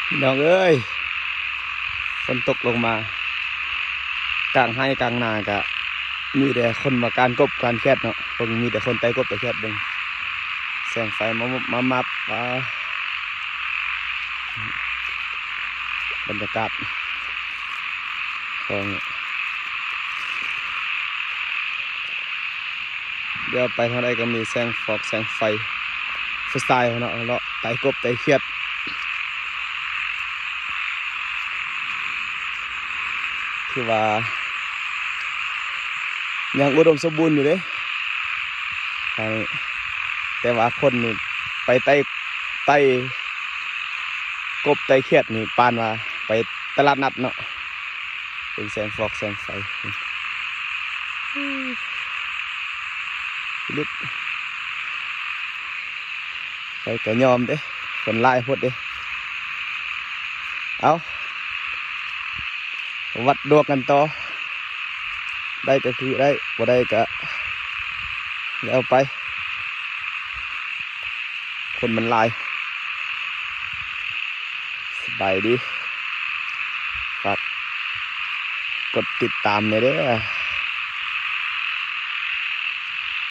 ພີ່ນ້ອງເອີຍ ຝົນຕົກລົງມາ ກາງໄຮ່ກາງນາກະມີແຕ່ຄົນມາການກົບການຂຽດເນາະ. ເບິ່ງ ມີແຕ່ຄົນໄຕ່ກົບໄຕ່ຂຽດ. ເບິ່ງ ແສງໄຟມາມາມັບ ວ້າ ບັນຍາກາດຂອງ ດຽວໄປທາງໃດກໍມີແສງຟອກແສງໄຟ ຟຣີສະໄຕເນາະ ເລາະໄຕ່ກົບໄຕ່ຂຽດ. ຄືວ່າຍັງອຸດົມສົມບູນຢູ່ເດ້ ແຕ່ວ່າຄົນນີ້ໄປໄຕ່ ໄຕ່ກົບໄຕ່ຂຽດນີ້ ປານວ່າໄປຕະຫຼາດນັດເນາະ. ເປັນແສງຟອກແສງໄຟ ໄປກໍຍອມເດ້ ຄົນຫຼາຍໂພດເດ້. ເອົາ ວັດດວງກັນຕໍ່ ໄດ້ກໍຄືໄດ້ ບໍ່ໄດ້ກໍແລ້ວໄປ ຄົນມັນຫຼາຍ. ສະບາຍດີ ຝາກກົດຕິດຕາມແດ່ເດີ.